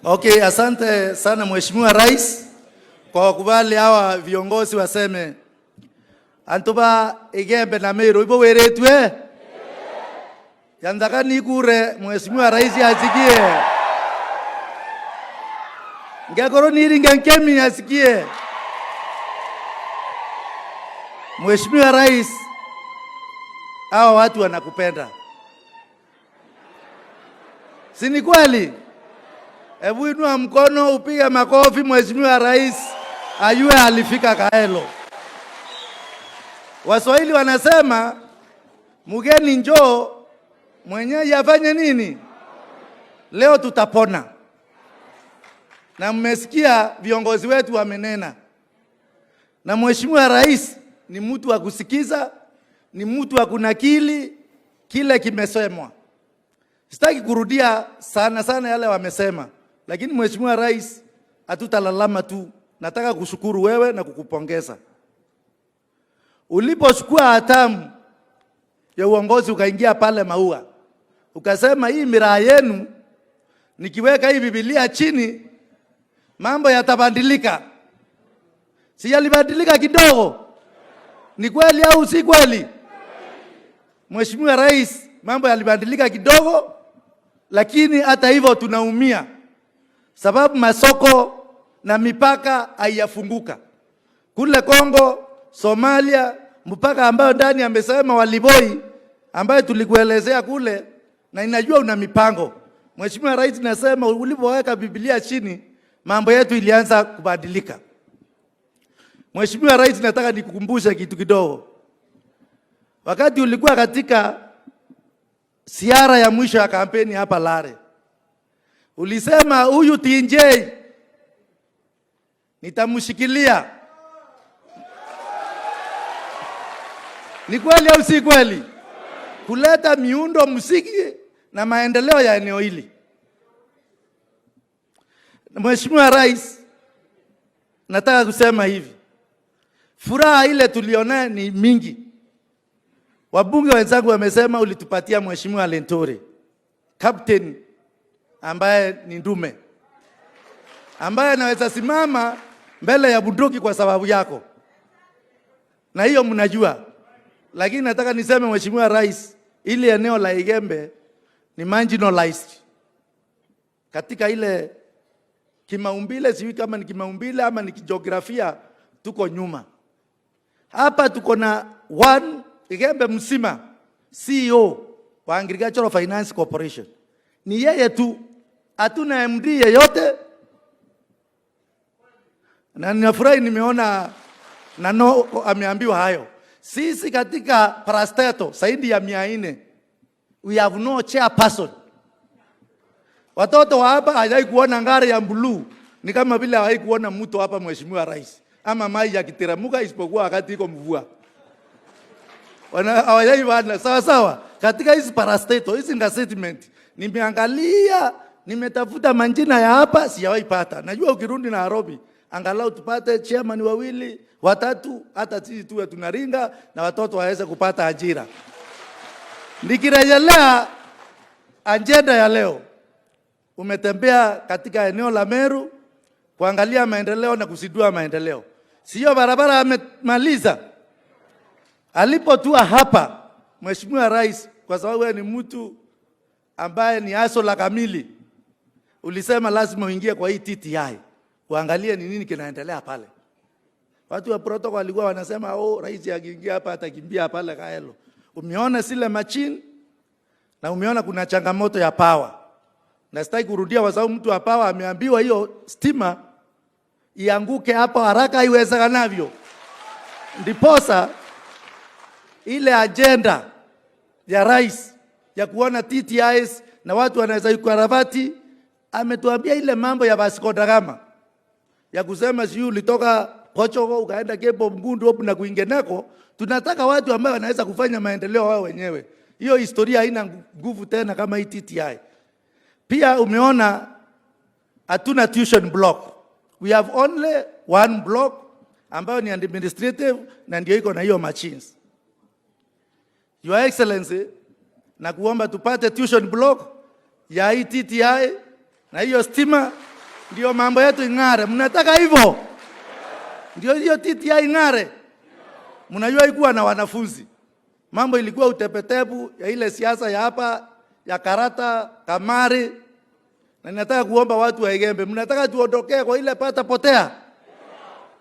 Okay, asante sana Mheshimiwa Rais kwa kukubali hawa viongozi waseme antuba Igembe na Meru ibo weretwe yandaka nikure Mheshimiwa Rais asikie, ngekoro niringe nkemi asikie. Mheshimiwa Rais, hawa watu wanakupenda, si ni kweli? Hebu inua mkono upige makofi Mheshimiwa Rais ayue alifika Kaelo. Waswahili wanasema mgeni njoo mwenyeji afanye nini? Leo tutapona, na mmesikia viongozi wetu wamenena, na Mheshimiwa Rais ni mtu wa kusikiza, ni mtu wa kunakili kile kimesemwa. Sitaki kurudia sana sana yale wamesema, lakini Mheshimiwa Rais, hatutalalama tu. Nataka kushukuru wewe na kukupongeza. Ulipochukua hatamu ya uongozi ukaingia pale Maua, ukasema hii miraa yenu nikiweka hii Biblia chini mambo yatabadilika. Si yalibadilika kidogo? Ni kweli au si kweli? Mheshimiwa Rais, mambo yalibadilika kidogo, lakini hata hivyo tunaumia sababu masoko na mipaka haijafunguka kule Kongo, Somalia, mpaka ambayo ndani amesema Waliboi ambayo tulikuelezea kule, na inajua una mipango. Mheshimiwa Rais, nasema ulipoweka Biblia chini mambo yetu ilianza kubadilika. Mheshimiwa Rais, nataka nikukumbushe kitu kidogo. Wakati ulikuwa katika siara ya mwisho ya kampeni hapa Lare, ulisema huyu TJ nitamshikilia. Ni kweli au si kweli? Kuleta miundo msingi na maendeleo ya eneo hili. Mheshimiwa Rais, nataka kusema hivi, furaha ile tuliona ni mingi. Wabunge wenzangu wamesema ulitupatia Mheshimiwa Lentore, captain ambaye ni ndume, ambaye anaweza simama mbele ya bunduki kwa sababu yako, na hiyo mnajua. Lakini nataka niseme Mheshimiwa Rais, ili eneo la Igembe ni marginalized katika ile kimaumbile, sijui kama ni kimaumbile ama ni kijiografia, tuko nyuma. Hapa tuko na one Igembe mzima CEO wa Agricultural Finance Corporation ni yeye tu, hatuna MD yeyote. Na ninafurahi nimeona Nano ameambiwa hayo. Sisi katika parastato zaidi ya 400 we have no chairperson. Watoto wa hapa hawajai kuona ngari ya bluu, ni kama vile hawajai kuona mtu hapa, Mheshimiwa Rais, ama maji yakiteramuka, isipokuwa wakati iko mvua. Hawajai bana. Sawa sawa. Katika hizi parastato, hizi ngastatement, nimeangalia, nimetafuta majina ya hapa sijawahi pata. Najua ukirudi Nairobi angalau tupate chairman wawili watatu, hata sisi tuwe tunaringa na watoto waweze kupata ajira. Nikirejelea ajenda ya leo, umetembea katika eneo la Meru kuangalia maendeleo na kuzindua maendeleo. Sio barabara amemaliza. Alipotua hapa Mheshimiwa Rais, kwa sababu wewe ni mtu ambaye ni aso la kamili, ulisema lazima uingie kwa hii TTI kuangalia ni nini kinaendelea pale. Watu wa protocol walikuwa wanasema oh, rais akiingia hapa atakimbia pale Kaelo. Umeona zile machine na umeona kuna changamoto ya power. Na sitaki kurudia kwa sababu mtu wa power ameambiwa hiyo stima ianguke hapo haraka iwezekanavyo. Ndiposa ile agenda ya rais ya kuona TTIs na watu wanaweza ikarabati, ametuambia ile mambo ya Vasco da Gama ya kusema sijui ulitoka Portugal ukaenda Cape of Good Hope na kwingineko. Tunataka watu ambao wanaweza kufanya maendeleo wao wenyewe. Hiyo historia haina nguvu tena kama hii TTI. Pia umeona hatuna tuition block. We have only one block ambayo ni administrative na ndio iko na hiyo machines. Your Excellency, na kuomba tupate tuition block ya hii TTI na hiyo stima. Ndio mambo yetu ing'are. Mnataka hivyo? Ndio hiyo TTI ing'are. Mnajua ikuwa na wanafunzi, mambo ilikuwa utepetepu ya ile siasa ya hapa ya karata kamari, na ninataka kuomba watu wa Igembe, mnataka tuondokee kwa ile pata potea.